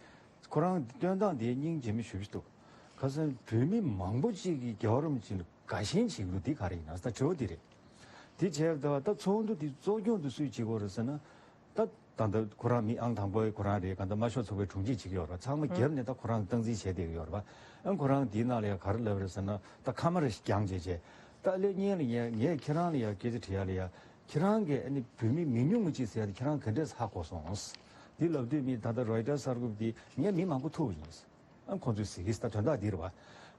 ཁོ་རང་སྟོན་སྟངས་དེ་སྙིང་རྗེ་མོ་ཞེ་པོ་ཅིག་འདུག་ཁ་སང་བོད་མི་མང་པོ་ཅིག་གིས་རྒྱལ་བ་རིན་པོ་ཆེ་ལ་དགའ་ཞེན་བྱེད་ཀྱི་འདུག་འདི་ག་རེ་ཡིན་ན་ད་དྲི་བ་འདི་རེད། འདི་བྱས་པ་ད་ད་ཚོགས་འདུ་འདི་གཙོ་སྐྱོང་དུ་སུས་བྱེད་དགོས་རེད་ཟེར་ན། ད་ད་ལྟ་ཁོ་རང་མི་ཨང་དང་པོའི་ཁོ་རང་རེད། ག་ད་དམར་ཤོག་ཚོགས་པའི་དྲུང་ཆེ་བྱེད་ཀྱི་ཡོད་རེད། ཚང་མ་རྒྱབ་ནས་ད་ཁོ་རང་སྟངས་འཛིན་བྱས་བསྡད་ཀྱི་ཡོད་རེད་པ། ཨ་ཁོ་རང་འདིའི་ནང་ལ་ཡ་ག་རེ་ལབ་རེད་ཟེར་ན། ད་ཁ་མ་རེ་ཞིག་རྒྱང་བྱས་བྱས་ད་ཀླད་རྙིང་ལ་ངས་ངས་ཁྱེད་རང་ལ་ཡ་སྐད་ཆ་དྲི་ཡ་ལ་ཡ། ཁྱེད་རང་གིས་ཨ་ནི་བོད་མི་མི་ཉུང་ངུ་གཅིག་ཟེར་ཡ་དེ་ཁྱེད་རང་ག་འདྲས་ཧ་གོ་སོང་། འདི་ལབ་དུས་མི་ད་ལྟ་རོའི་ཊར་གསར་འགོད་འདི་ངས་མི་མང་པོ་ཐུག་པ་ཡིན། ཨ་ཁོང་ཚོས་ཟེར་གི་ད་དོན་དག་འདི་རེད་བ།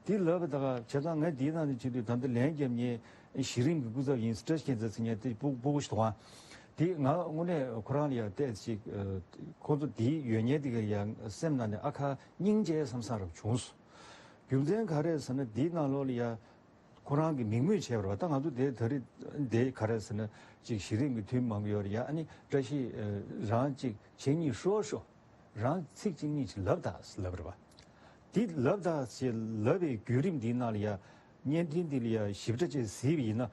འདི་ལབ་པ་ད་ག་བྱས་ཙང་ངས་འདིའི་ནང་ནས་བྱེད་དུས་ད་ལྟ་ལན་རྒྱབ་མཁན་གཞི་རིམ་གྱི་སྐུ་ཚབ་ཡིན་བཀྲ་ཤིས་རྒྱལ་མཚན་ཟེར་མཁན་དེ་སྤུ་སྤུ་གུ་ཞིག་འདུག་ཨ། འདི་ང་དངོས་གནས་ཁོ་རང་ལ་ཡང་བལྟས་ཅིག་ཁོང་ཚོ་འདི་ཡོད་མཁན་དེ་ག་ཡང་སེམས་ནང་ནས་ཨ་ཁ་སྙིང་རྗེ་བསམ་ས་རབ་བྱུང་སོང་། རྒྱུ་མཚན་ག་རེ་ཟེར་ན་འདིའི་ནང་ལོགས་ལ་ཡ། ཁོ་རང་གི་མིང་སྨོས་བྱས་པ་རེད་བ། ད་ང་ཚོ་དེ་ད་རེས་དེ་ག་རེ་ཟེར་ན་ཅིག་གཞི་རིམ་གྱི་འཐུས་མི་མང་པོ་ཡོད་རེད་ཡ། ཨ་ནི་བཀྲ་ཤིས་རང་ཅིག་བྱེད་སྙིང་ཧྲོ་ཧྲོ་རང་ཚིག་གཅིག་གཉིས་ཅིག་ལབ་དང་ལབ་རེད་བ། དེ་ལབ་དང་ཞེས་ལབ་པའི་བརྒྱུད་རིམ་འདིའི་ནང་ལ་ཡ་བརྙན་འཕྲིན་འདི་ལ་ཡ་ཞིབ་ཕྲ་ཅིག་གཟིགས་པ་ཡིན་ན།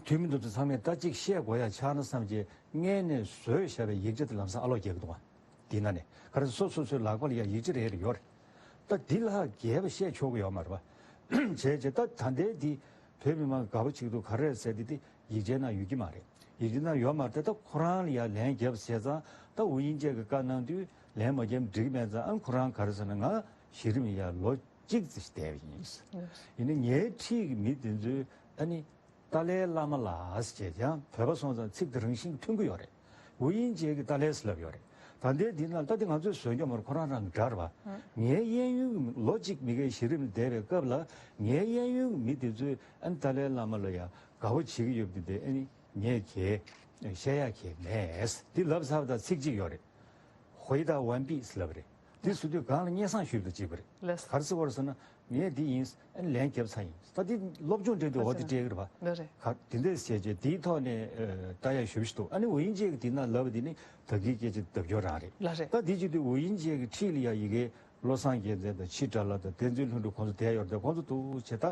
འཐུས་མི་འདི་ཚོ་ཚང་མས་ད་ཅིག་བཤད་དགོས་ཡ་ཆགས་ན་བསམ་བྱས་སྔས་ནས་བཟོས་བཞག་པའི་ཡིག་ཆ་དེ་ལམ་སང་ཨ་ལོག་རྒྱག་གི་འདུག་བ། འདི་ན་ནས་ག་རེ་སོ་སོ་སོའི་ལག་པ་ལ་ཡ་ཡིག་ཆ་རེ་རེ་ཡོད་རེད། ད་འདི་ལྷག་རྒྱས་པ་བཤད་ཆོག་གི་ཡོད་མ་རེད་པ། བྱས་བྱས་ད་ད་ལྟའི་འདི་བོད་མི་མང་དགའ་པོ་བྱེད་ཀྱི་འདུག་ག་རེ་ཟེར་དེ་དེ་ཡིག་ཆའི་ནང་ཡོད་ཀྱི་མ་རེད། ཡིག་ཆའི་ནང་ཡོད་མ་རེད། ད་ཁོ་རང་ལ་ཡ་ལན་རྒྱབ་བྱས་ཙང་ད་ཝུ་དབྱིང་ཅེ་གི་བཀའ་གནང་དུས་ལན་མ་རྒྱབ་འགྲིག་མེད་ཙང་ཨ་ཁོ་རང་ག་རེ་ཟེར་ན་ང་གཞི་རིམ་ཡ་ལོ་གཅིག་ཙམ་ཞིག་བསྡད་པ་ཡིན། ཡིན་ནའི་ངའི་འཁྲིས་ཀྱི་མི་དེ་ཚོས་ཨ་ནི། ཏཱ་ལའི་བླ་མ་ལགས་ཅེས་ཀྱང་བོད་པ་སོང་ཙང་ཚིག་དེ་རང་བཞིན་མཐུན་གྱི་ཡོད་རེད། ཝུ་དབྱིང་ཅེ་གིས་ཏཱ་ལའི་ཟེར་ལབ་ཡོད་རེད། ད་ལྟའི་འདི་ན་ད་དེ་ང་ཚོས་བཟོས་རྒྱུ་མ་རེད། ཁོ་རང་རང་གི་འདྲ་རེད་བ། ངའི་གཡས་གཡོན་གྱི་ལོ་གཅིག་མི་འགའི་གཞི་རིམ་ལ་བསྡད་པའི་སྐབས་ལ་ངའི་གཡས་གཡོན་གྱི་མི་དེ་ཚོས་ཨ་ནི་ཏཱ་ལའི་བླ་མ་ལ་ཡ་དགའ་བོ་བྱེད་ཀྱི་ཡོད་པ་དེ་ཨ་ནི་ངས་གས་བཤད་ཡ་གས་མེད། འདི་ལབ་ཚར་བ་དང་ཚིག་གཅིག་ཡོད་རེད། ཧོའི་ད་ཝན་པི་ཟེར་ལབ་རེད། དེ་ཟེར་དུས་སྒང་ལ་སྙན་སེང་ཞུས་པ་དང་གཅིག་པ་རེད། ལགས་སོ། ག་རེ་ཟེར་བ་རེད་ཟེར་ན་ངས་འདི་ཡིན་ལན་བརྒྱབ་ཚར་ཡིན། ད་འདི་སློབ་སྦྱོང་སྤྲད་དུས་འོ་དེ་སྤྲད་ཀྱི་རེད་པ། ལགས་རེད། ག་དེ་འདྲས་བྱས་རྗེས་དེའི་ཐོག་ནས་ལྟ་ཡ་ཞུ་བཞིན་འདུག་ཨ་ནི་ཝུ་དབྱིང་ཅེ་གིས་དེ་ན་ལབ་པ་དེ་ནི་ད་གིན་སྐད་ཆ་ལྡབ་སྐྱོར་རང་རེད། ལགས་རེད། ད་དེ་བྱེད་དུས་ཝུ་དབྱིང་ཅེ་གི་འཁྲིས་ལ་ཡ་ཡི་གེ་བློ་བཟང་རྒྱལ་མཚན་དང་ཆི་ཏྲ་ལ་དང་བསྟན་འཛིན་ལྷུན་གྲུབ་ཁོང་ཚོ་བསྡད་ཡོད་རེད། ཁོང་ཚོ་འདུག་བྱས་ད་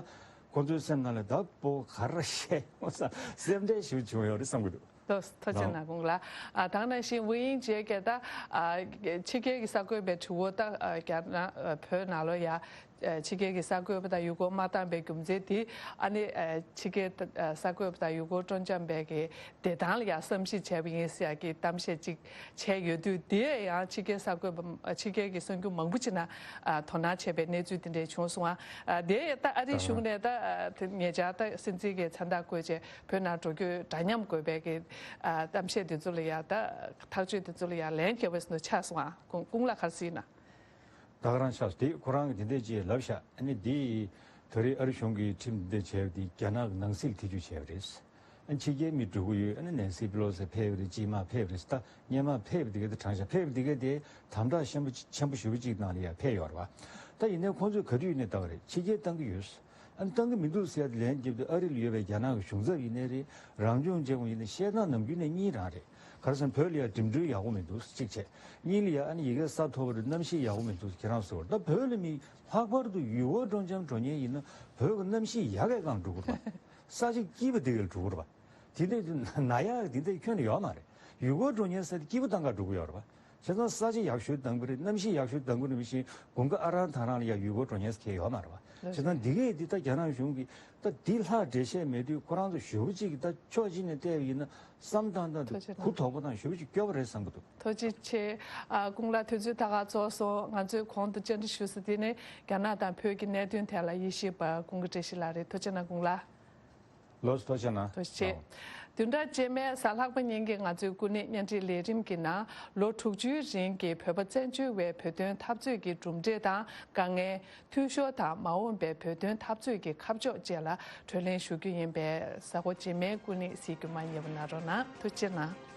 ཁོང་ཚོའི་སེམས་ནང་ལ་ད་པོ་ག་རེ་བཤད་འོ་ས་སེམས་ཁྲལ་ཞིག་བྱུང་ཡོད་རེད་བསམ་གི་འདུག་ཐུགས་རྗེ་ཆེ་ནག་ཁུང་ལགས། ཨ་ད་ག་ནང་བཞིན་ཝུ་དབྱིང་ཅེ་གིས་ད་ཨ་ཕྱི་རྒྱལ་གྱི་གསར་འགོད་པའི་དྲི་བ་ད་ཨ་རྒྱ་ནག་ཨ་བོད་ནང་ལོགས་ཡ་ ཕྱི་རྒྱལ་གྱི་གསར་འགོད་པ་དང་ཡུལ་སྐོར་མ་བཏང་པའི་རྒྱུ་མཚན་དེ་ཨ་ནི་ཕྱི་རྒྱལ་གསར་འགོད་པ་དང་ཡུལ་སྐོར་སྤྲོ་འཆམ་པའི་གི་བདེ་ཐང་ལ་ཡང་བསམ་གཞིག་བྱས་པ་ཡིན་ཟེར་ཡག་གི་གཏམ་བཤད་ཅིག་བྱས་ཡོད་དུས། དེ་ཡང་ཕྱི་རྒྱལ་གསར་འགོད་པ་ཕྱི་རྒྱལ་གྱི་གསར་འགོད་མང་པོ་ཅིག་ན་དོ་སྣང་བྱས་པའི་གནས་ཚུལ་དེ་འདྲ་བྱུང་སོང་ཨ། དེ་ད་ཨ་རིའི་གཞུང་ནས་ད་ཉེ་ཆར་ད་སྲིད་འཛིན་གྱི་མཚན་རྟགས་བཀོད་བྱས་བོད་ནང་འགྲོ་སྐྱོད་འདྲ་མཉམ་དགོས་པའི་གི་གཏམ་བཤད་དེ་ཚོ་ལ་ཡང་ད་ཐག་གཅོད་དེ་ཚོ་ལ་ཡང་ལན་རྒྱག་པ་ཞིག་ཆགས་སོང་ཨ། ཀུང་ཀུང་ལགས་ག་རེ་ཟེར་ན། ད་ག་རང་ཆགས་སོང་། དེ་ཁོ་རང་གིས་དེ་འདྲས་ཅིག་ལབ་ཤག་ཨ་ནི་དེ་ད་རེས་ཨ་རི་གཞུང་གིས་ཁྲིམས་འདི་འདྲས་བྱས་པ་དེ་རྒྱ་ནག་གི་ནང་སྲིད་ལ་ཐེ་བྱུས་བྱས་པ་རེད། ཨ་ནི་ཕྱི་རྒྱལ་མི་འགྲོ་གི་ཡོད། ཨ་ནི་ནན་སི་པི་ལོ་སི་ཕེབས་པ་རེད། རྗེས་མ་ཕེབས་པ་རེད། ད་སྔོན་མ་ཕེབས་པ་དེ་ག་དེ་དྲང་ཤག་ཕེབས་པ་དེ་ག་དེ་དམ་དྲག་ཆེན་པོ་ཆེན་པོ་ཞེ་པོ་ཅིག་ནང་ལ་ཡང་ཕེབས་ཡོད་རེད་བ། ད་ཡིན་ནའི་ཁོང་ཚོས་ག་དུས་ཡིན་ནའི་ད་ག་རེད། ཕྱི་རྒྱལ་བཏང་གི་ཡོད། ཨ་ནི་བཏང་གི་མི་འདུག་ཟེར་ཡ་དེ་ལན་རྒྱབ་དུས་ཨ་རི་ལ་ཡོད་པའི་རྒྱ་ནག་གི་གཞུང་ཚབ་ཡིན་ནའི་རེད། རང་སྐྱོང་ལྗོངས་ཡིན་ནའི་བཤད་སྟངས་ནམ་རྒྱུན་ནས་གཉིས་རང་རེད། ག་རེ་ཟེར་ན་བོད་ལ་ཡ་འགྲིམ་འགྲུལ་ཡག་པོ་མི་འདུག་གཅིག་བྱས། གཉིས་ལ་ཡ་ཨ་ནི་ཡ་གི་ས་མཐོ་པོ་རེད། གནམ་གཤིས་ཡག་པོ་མི་འདུག་ཁྱེད་རང་ཚོ་ད་བོད་ལ་མི་ལྷག་པར་དུ་ཡུལ་སྐོར་སྤྲོ་འཆམ་འགྲོ་མཁན་ཡིན་ན་བོད་ཀྱི་གནམ་གཤིས་ཡག་གི་སྒང་འགྲོ་གི་རེད་པ། ས་ཆ་སྐྱིད་པོ་དེ་ག་ལ་འགྲོ་གི་རེད་པ། དེ་འདྲ་ན་ཡག་དེ་འདྲ་ཁྱོན་ནས་ཡོད་མ་རེད། ཡུལ་སྐོར་འགྲོ་མཁན་ས་དེ་སྐྱིད་པོ་བཏང་ག་འགྲོ་གི་ཡོད་རེད་པ། བྱས་ཙང་ས་ཆ་ཡག་ཤོས་དང་པོ་རེད། གནམ་གཤིས་ཡག་ཤོས་དང་པོ་རེད། མི་ཤེས་དགུན་ཁ་ཨ་རང་ཐང་རང་ལ་ཡ་ཡུལ་སྐོར་འགྲོ་མཁན་ཟེར་མཁན་ཡོད་མ་རེད་པ། བྱས་ཙང་འདི་གས་འདི་ད་རྒྱ་ནག་གཞུང་གིས་ད་འདི་ལྷག་འགྲེལ་བཤད་མེད་དུས་ཁོ་རང་ཚོ་ཞེ་པོ་ཅིག་གིས་ད་ཕྱོགས་གཅིག་ནས་བལྟས་པ་ཡིན་ན་བསམ་སྟངས་དང་ཐུགས་རྗེ་གནང་། གུ་དོག་པོ་དང་ཞེ་པོ་ཅིག་སྐྱོ་པོ་རེད་བསམ་གྱི་འདུག་ཐུགས་རྗེ་ཆེ། ཨ་ཀུང་ལགས་དུས་ཚོད་ད་ག་རྫོགས་སོང་། ང་ཚོས་གོང་དུ་བཅར་འདྲི་ཞུ་ས་དེ་ནི་རྒྱ་ནག་དང་བོད་ཀྱི་གནད་དོན་ཐད་ལ་དབྱེ་ཞིབ་པ་ཀུན་དགའ་བཀྲ་ཤིས་ལགས་རེད། ཐུགས་རྗེ་གནང་ཀུང་ལགས། ལགས་སོ། ཐུགས་རྗེ་གནང་། ཐུགས་རྗེ་ཆེ། བདུན་ཕྲག་རྗེས་མའི་གཟའ་ལྷག་པ་ཉིན་གྱི་ང་ཚོའི་སྐུ་ནས་བརྙན་འཕྲིན་ལས་རིམ་གྱི་ནང་ལོ་དྲུག་ཅུའི་རིང་གི་བོད་པ་བཙན་བྱོལ་བའི་བོད་དོན་འཐབ་རྩོད་ཀྱི་གྲུབ་འབྲས་དང་དཀའ་ངལ། འཐུས་ཤོར་དང་མ་འོངས་པའི་བོད་དོན་འཐབ་རྩོད་ཀྱི་ཁ་ཕྱོགས་བཅས་ལ་གྲོས་གླེང་ཞུ་རྒྱུ་ཡིན་པས་གཟའ་འཁོར་རྗེས་མའི་སྐུ་ནས་གཟིགས་རྒྱུ་མ་བསྙེལ་བ་གནང་རོགས་གནང་། ཐུགས་རྗེ་གནང་།